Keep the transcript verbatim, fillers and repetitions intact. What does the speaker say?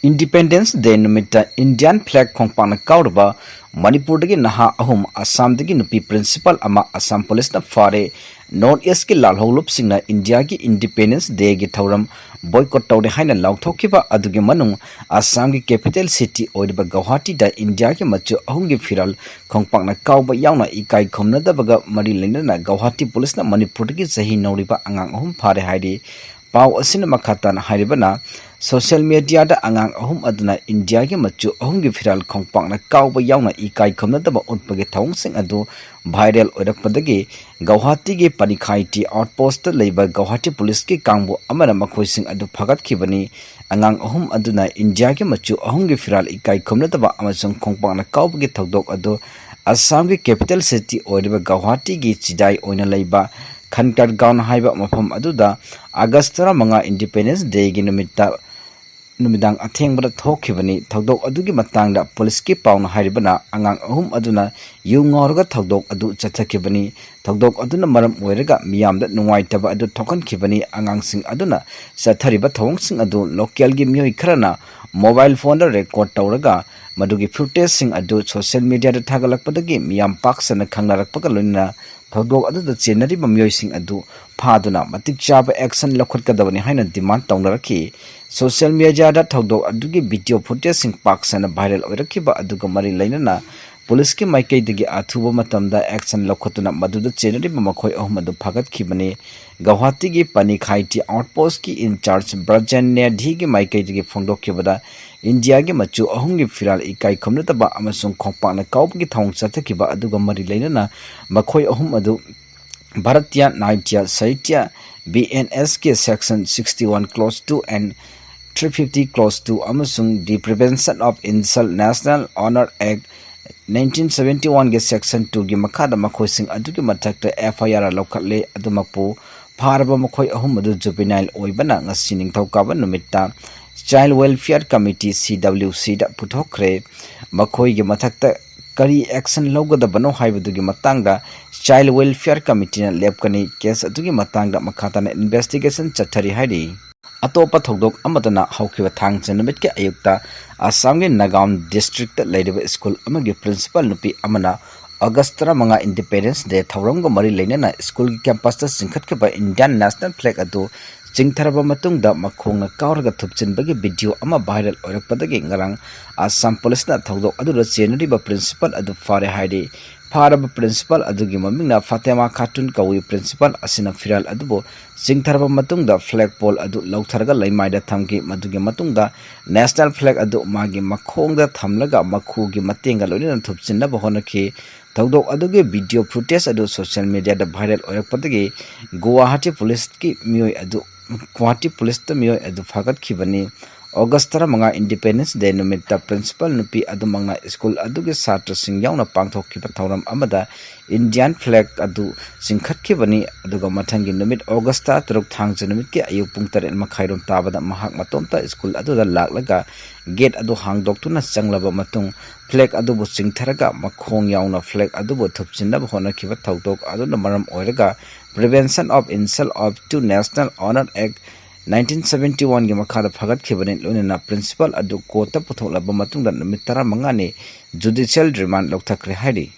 Independence Day ꯅꯨꯃꯤꯠꯇ Indian flag ꯈꯣꯡꯄꯥꯛꯅ ꯀꯥꯎꯔꯕ ꯃꯅꯤꯄꯨꯔꯗꯒꯤ ꯅꯍꯥ ꯑꯍꯨꯝ, ꯑꯁꯥꯝꯗꯒꯤ ꯅꯨꯄꯤ principal ꯑꯃ ꯑꯁꯥꯝ ꯄꯨꯂꯤꯁꯅ ꯐꯥꯔꯦ꯫ North East ꯀꯤ ꯂꯥꯜꯍꯧꯂꯨꯞꯁꯤꯡꯅ ꯏꯟꯗꯤꯌꯥꯒꯤ Independence Day ꯒꯤ ꯊꯧꯔꯝ boycott ꯇꯧꯔꯦ ꯍꯥꯏꯅ ꯂꯥꯎꯊꯣꯛꯈꯤꯕ ꯑꯗꯨꯒꯤ ꯃꯅꯨꯡ ꯑꯁꯥꯝꯒꯤ capital city ꯑꯣꯏꯔꯤꯕ ꯒꯧꯍꯥꯇꯤꯗ ꯏꯟꯗꯤꯌꯥꯒꯤ ꯃꯆꯨ ꯑꯍꯨꯝꯒꯤ ꯐꯤꯔꯥꯜ ꯈꯣꯡꯄꯥꯛꯅ ꯀꯥꯎꯕ ꯌꯥꯎꯅ ꯏꯀꯥꯏ ꯈꯨꯝꯅꯗꯕꯒ ꯃꯔꯤ ꯂꯩꯅꯅ ꯒꯧꯍꯥꯇꯤ ꯄꯨꯂꯤꯁꯅ ꯃꯅꯤꯄꯨꯔꯗꯒꯤ ꯆꯍꯤ ꯅꯧꯔꯤꯕ ꯑꯉꯥꯡ ꯑꯍꯨꯝ ꯐꯥꯔꯦ ꯍꯥꯏꯔꯤ꯫ ꯄꯥꯎ ꯑꯁꯤꯅ ꯃꯈꯥ ꯇꯥꯅ ꯍꯥꯏꯔꯤꯕꯅ, social media ꯗ ꯑꯉꯥꯡ ꯑꯍꯨꯝ ꯑꯗꯨꯅ ꯏꯟꯗꯤꯌꯥꯒꯤ ꯃꯆꯨ ꯑꯍꯨꯝꯒꯤ ꯐꯤꯔꯥꯜ ꯈꯣꯡꯄꯥꯛꯅ ꯀꯥꯎꯕ ꯌꯥꯎꯅ ꯏꯀꯥꯏ ꯈꯨꯝꯅꯗꯕ ꯎꯠꯄꯒꯤ ꯊꯧꯑꯣꯡꯁꯤꯡ ꯑꯗꯨ viral ꯑꯣꯏꯔꯛꯄꯗꯒꯤ ꯒꯧꯍꯥꯇꯤꯒꯤ ꯄꯅꯤꯈꯥꯏꯇꯤ outpost ꯇ ꯂꯩꯕ ꯒꯧꯍꯥꯇꯤ ꯄꯨꯂꯤꯁꯀꯤ ꯀꯥꯡꯕꯨ ꯑꯃꯅ ꯃꯈꯣꯏꯁꯤꯡ ꯑꯗꯨ ꯐꯥꯒꯠꯈꯤꯕꯅꯤ꯫ ꯑꯉꯥꯡ ꯑꯍꯨꯝ ꯑꯗꯨꯅ ꯏꯟꯗꯤꯌꯥꯒꯤ ꯃꯆꯨ ꯑꯍꯨꯝꯒꯤ ꯐꯤꯔꯥꯜ ꯏꯀꯥꯏ ꯈꯨꯝꯅꯗꯕ ꯑꯃꯁꯨꯡ ꯈꯣꯡꯄꯥꯛꯅ ꯀꯥꯎꯕꯒꯤ ꯊꯧꯗꯣꯛ ꯑꯗꯨ ꯑꯁꯥꯝꯒꯤ capital city ꯑꯣꯏꯔꯤꯕ ꯒꯧꯍꯥꯇꯤꯒꯤ ꯆꯤꯗꯥꯏ ꯑꯣꯏꯅ ꯂꯩꯕ ꯈꯟꯀꯔꯒꯥꯎꯟ ꯍꯥꯏꯕ ꯃꯐꯝ ꯑꯗꯨꯗ August ꯇꯔꯥꯃꯉꯥ Independence Day ꯒꯤ ꯅꯨꯃꯤꯠꯇ ꯅꯨꯃꯤꯗꯥꯡ ꯑꯊꯦꯡꯕꯗ ꯊꯣꯛꯈꯤꯕꯅꯤ꯫ ꯊꯧꯗꯣꯛ ꯑꯗꯨꯒꯤ ꯃꯇꯥꯡꯗ ꯄꯨꯂꯤꯁꯀꯤ ꯄꯥꯎꯅ ꯍꯥꯏꯔꯤꯕꯅ, ꯑꯉꯥꯡ ꯑꯍꯨꯝ ꯑꯗꯨꯅ ꯌꯨ ꯉꯥꯎꯔꯒ ꯊꯧꯗꯣꯛ ꯑꯗꯨ ꯆꯠꯊꯈꯤꯕꯅꯤ꯫ ꯊꯧꯗꯣꯛ ꯑꯗꯨꯅ ꯃꯔꯝ ꯑꯣꯏꯔꯒ ꯃꯤꯌꯥꯝꯗ ꯅꯨꯡꯉꯥꯏꯇꯕ ꯑꯗꯨ ꯊꯣꯛꯍꯟꯈꯤꯕꯅꯤ꯫ ꯑꯉꯥꯡꯁꯤꯡ ꯑꯗꯨꯅ ꯆꯠꯊꯔꯤꯕ ꯊꯧꯑꯣꯡꯁꯤꯡ ꯑꯗꯨ local ꯒꯤ ꯃꯤꯑꯣꯏ ꯈꯔꯅ mobile phone ꯗ record ꯇꯧꯔꯒ ꯃꯗꯨꯒꯤ footage ꯁꯤꯡ ꯑꯗꯨ social media ꯗ ꯊꯥꯒꯠꯂꯛꯄꯗꯒꯤ ꯃꯤꯌꯥꯝ ꯄꯥꯛ ꯁꯟꯅ ꯈꯪꯅꯔꯛꯄꯒ ꯂꯣꯏꯅꯅ ꯊꯧꯗꯣꯛ ꯑꯗꯨꯗ ꯆꯦꯟꯅꯔꯤꯕ ꯃꯤꯑꯣꯏꯁꯤꯡ ꯑꯗꯨ ꯐꯥꯗꯨꯅ ꯃꯇꯤꯛ ꯆꯥꯕ action ꯂꯧꯈꯠꯀꯗꯕꯅꯤ ꯍꯥꯏꯅ demand ꯇꯧꯅꯔꯛꯈꯤ꯫ Social media ꯗ ꯊꯧꯗꯣꯛ ꯑꯗꯨꯒꯤ video footage ꯁꯤꯡ ꯄꯥꯛ ꯁꯟꯅ viral ꯑꯣꯏꯔꯛꯈꯤꯕ ꯑꯗꯨꯒ ꯃꯔꯤ ꯂꯩꯅꯅ ꯄꯨꯂꯤꯁꯀꯤ ꯃꯥꯏꯀꯩꯗꯒꯤ ꯑꯊꯨꯕ ꯃꯇꯝꯗ action ꯂꯧꯈꯠꯇꯨꯅ ꯃꯗꯨꯗ ꯆꯦꯟꯅꯔꯤꯕ ꯃꯈꯣꯏ ꯑꯍꯨꯝ ꯑꯗꯨ ꯐꯥꯒꯠꯈꯤꯕꯅꯤ꯫ ꯒꯧꯍꯥꯇꯤꯒꯤ ꯄꯅꯤꯈꯥꯏꯇꯤ outpost ꯀꯤ in charge ꯕ꯭ꯔꯖꯦꯟ ꯅꯦꯙꯤꯒꯤ ꯃꯥꯏꯀꯩꯗꯒꯤ ꯐꯣꯡꯗꯣꯛꯈꯤꯕꯗ, ꯏꯟꯗꯤꯌꯥꯒꯤ ꯃꯆꯨ ꯑꯍꯨꯝꯒꯤ ꯐꯤꯔꯥꯜ ꯏꯀꯥꯏ ꯈꯨꯝꯅꯗꯕ ꯑꯃꯁꯨꯡ ꯈꯣꯡꯄꯥꯛꯅ ꯀꯥꯎꯕꯒꯤ ꯊꯧꯑꯣꯡ ꯆꯠꯊꯈꯤꯕ ꯑꯗꯨꯒ ꯃꯔꯤ ꯂꯩꯅꯅ ꯃꯈꯣꯏ ꯑꯍꯨꯝ ꯑꯗꯨ Bharatiya Natya Sahitya, B N S ꯀꯤ section sixty one clause two and three fifty clause two ꯑꯃꯁꯨꯡ the Prevention of Insult National Honor Act nineteen seventy one ꯒꯤ section two ꯒꯤ ꯃꯈꯥꯗ ꯃꯈꯣꯏꯁꯤꯡ ꯑꯗꯨꯒꯤ ꯃꯊꯛꯇ F I R ꯂꯧꯈꯠꯂꯦ꯫ ꯑꯗꯨꯃꯛꯄꯨ ꯐꯥꯔꯕ ꯃꯈꯣꯏ ꯑꯍꯨꯝ ꯑꯗꯨ juvenile ꯑꯣꯏꯕꯅ ꯉꯁꯤ ꯅꯤꯡꯊꯧꯀꯥꯕ ꯅꯨꯃꯤꯠꯇ Child Welfare Committee, C W C ꯗ ꯄꯨꯊꯣꯛꯈ꯭ꯔꯦ꯫ ꯃꯈꯣꯏꯒꯤ ꯃꯊꯛꯇ ꯀꯔꯤ action ꯂꯧꯒꯗꯕꯅꯣ ꯍꯥꯏꯕꯗꯨꯒꯤ ꯃꯇꯥꯡꯗ Child Welfare Committee ꯅ ꯂꯦꯞꯀꯅꯤ꯫ Case ꯑꯗꯨꯒꯤ ꯃꯇꯥꯡꯗ ꯃꯈꯥ ꯇꯥꯅ investigation ꯆꯠꯊꯔꯤ ꯍꯥꯏꯔꯤ꯫ ꯑꯇꯣꯞꯄ ꯊꯧꯗꯣꯛ ꯑꯃꯠꯇꯅ ꯍꯧꯈꯤꯕ ꯊꯥꯡꯖ ꯅꯨꯃꯤꯠꯀꯤ ꯑꯌꯨꯛꯇ ꯑꯁꯥꯝꯒꯤ ꯅꯥꯒꯥꯎꯟ ꯗꯤꯁꯇ꯭ꯔꯤꯛꯇ ꯂꯩꯔꯤꯕ ꯁ꯭ꯀꯨꯜ ꯑꯃꯒꯤ ꯄ꯭ꯔꯤꯟꯁꯤꯄꯥꯜ ꯅꯨꯄꯤ ꯑꯃꯅ ꯑꯣꯒꯁ ꯇꯔꯥꯃꯉꯥ Independence Day ꯊꯧꯔꯝꯒ ꯃꯔꯤ ꯂꯩꯅꯅ ꯁ꯭ꯀꯨꯜꯒꯤ ꯀꯦꯝꯄꯁꯇ ꯆꯤꯡꯈꯠꯈꯤꯕ ꯏꯟꯗꯤꯌꯥꯟ ꯅꯦꯁꯅꯦꯜ ꯐ꯭ꯂꯦꯒ ꯑꯗꯨ ꯆꯤꯡꯊꯔꯕ ꯃꯇꯨꯡꯗ ꯃꯈꯣꯡꯅ ꯀꯥꯎꯔꯒ ꯊꯨꯞꯆꯤꯟꯕꯒꯤ ꯚꯤꯗꯤꯑꯣ ꯑꯃ ꯚꯥꯏꯔꯦꯜ ꯑꯣꯏꯔꯛꯄꯗꯒꯤ ꯉꯔꯥꯡ ꯑꯁꯥꯝ ꯄꯨꯂꯤꯁꯅ ꯊꯧꯗꯣꯛ ꯑꯗꯨꯗ ꯆꯦꯟꯅꯔꯤꯕ ꯄ꯭ꯔꯤꯟꯁꯤꯄꯥꯜ ꯑꯗꯨ ꯐꯥꯔꯦ ꯍꯥꯏꯔꯤ꯫ ꯐꯥꯔꯕ ꯄ꯭ꯔꯤꯟꯁꯤꯄꯥꯜ ꯑꯗꯨꯒꯤ ꯃꯃꯤꯡꯅ ꯐꯥꯇꯦꯃꯥ ꯈꯥꯇꯨꯟ ꯀꯧꯏ꯫ ꯄ꯭ꯔꯤꯟꯁꯤꯄꯥꯜ ꯑꯁꯤꯅ ꯐꯤꯔꯥꯜ ꯑꯗꯨꯕꯨ ꯆꯤꯡꯊꯔꯕ ꯃꯇꯨꯡꯗ ꯐ꯭ꯂꯦꯒ ꯄꯣꯜ ꯑꯗꯨ ꯂꯧꯊꯔꯒ ꯂꯩꯃꯥꯏꯗ ꯊꯝꯈꯤ꯫ ꯃꯗꯨꯒꯤ ꯃꯇꯨꯡꯗ ꯅꯦꯁꯅꯦꯜ ꯐ꯭ꯂꯦꯒ ꯑꯗꯨ ꯃꯥꯒꯤ ꯃꯈꯣꯡꯗ ꯊꯝꯂꯒ ꯃꯈꯨꯒꯤ ꯃꯇꯦꯡꯒ ꯂꯣꯏꯅꯅ ꯊꯨꯞꯆꯤꯟꯅꯕ ꯍꯣꯠꯅꯈꯤ꯫ ꯊꯧꯗꯣꯛ ꯑꯗꯨꯒꯤ ꯚꯤꯗꯤꯑꯣ ꯐꯨꯇꯦꯖ ꯑꯗꯨ ꯁꯣꯁꯤꯌꯦꯜ ꯃꯤꯗꯤꯌꯥꯗ ꯚꯥꯏꯔꯦꯜ ꯑꯣꯏꯔꯛꯄꯗꯒꯤ ꯒꯨꯋꯥꯍꯥꯇꯤ ꯄꯨꯂꯤꯁꯀꯤ ꯃꯤꯑꯣꯏ ꯑꯗꯨ, ꯒꯨꯋꯥꯍꯥꯇꯤ ꯄꯨꯂꯤꯁꯇ ꯃꯤꯑꯣꯏ ꯑꯗꯨ ꯐꯥꯒꯠꯈꯤꯕꯅꯤ꯫ ꯑꯣꯒꯁ ꯇꯔꯥꯃꯉꯥ Independence Day ꯅꯨꯃꯤꯠꯇ ꯄ꯭ꯔꯤꯟꯁꯤꯄꯥꯜ ꯅꯨꯄꯤ ꯑꯗꯨꯃꯛꯅ ꯁ꯭ꯀꯨꯜ ꯑꯗꯨꯒꯤ ꯁꯥꯇ꯭ꯔꯁꯤꯡ ꯌꯥꯎꯅ ꯄꯥꯡꯊꯣꯛꯈꯤꯕ ꯊꯧꯔꯝ ꯑꯃꯗ ꯏꯟꯗꯤꯌꯥꯟ ꯐ꯭ꯂꯦꯒ ꯑꯗꯨ ꯆꯤꯡꯈꯠꯈꯤꯕꯅꯤ꯫ ꯑꯗꯨꯒ ꯃꯊꯪꯒꯤ ꯅꯨꯃꯤꯠ ꯑꯣꯒꯁ ꯇꯔꯥꯇꯔꯨꯛ ꯊꯥꯡꯖ ꯅꯨꯃꯤꯠꯀꯤ ꯑꯌꯨꯛ ꯄꯨꯡ ꯇꯔꯦꯠ ꯃꯈꯥꯏꯔꯣꯝ ꯇꯥꯕꯗ ꯃꯍꯥꯛ ꯃꯇꯣꯝꯇ ꯁ꯭ꯀꯨꯜ ꯑꯗꯨꯗ ꯂꯥꯛꯂꯒ ꯒꯦꯠ ꯑꯗꯨ ꯍꯥꯡꯗꯣꯛꯇꯨꯅ ꯆꯪꯂꯕ ꯃꯇꯨꯡ ꯐ꯭ꯂꯦꯒ ꯑꯗꯨꯕꯨ ꯆꯤꯡꯊꯔꯒ ꯃꯈꯣꯡ ꯌꯥꯎꯅ ꯐ꯭ꯂꯦꯒ ꯑꯗꯨꯕꯨ ꯊꯨꯞꯆꯤꯟꯅꯕ ꯍꯣꯠꯅꯈꯤꯕ ꯊꯧꯗꯣꯛ ꯑꯗꯨꯅ ꯃꯔꯝ ꯑꯣꯏꯔꯒ Prevention of Insult of to National Honor Act nineteen seventy one ꯒꯤ ꯃꯈꯥꯗ ꯐꯥꯒꯠꯈꯤꯕꯅꯤ꯫ ꯂꯣꯏꯅꯅ ꯄ꯭ꯔꯤꯟꯁꯤꯄꯥꯜ ꯑꯗꯨ ꯀꯣꯔꯠꯇ ꯄꯨꯊꯣꯛꯂꯕ ꯃꯇꯨꯡꯗ ꯅꯨꯃꯤꯠ ꯇꯔꯥꯃꯉꯥꯅꯤ ꯖꯨꯗꯤꯁꯤꯌꯦꯜ ꯔꯤꯃꯥꯟ ꯂꯧꯊꯈ꯭ꯔꯦ ꯍꯥꯏꯔꯤ꯫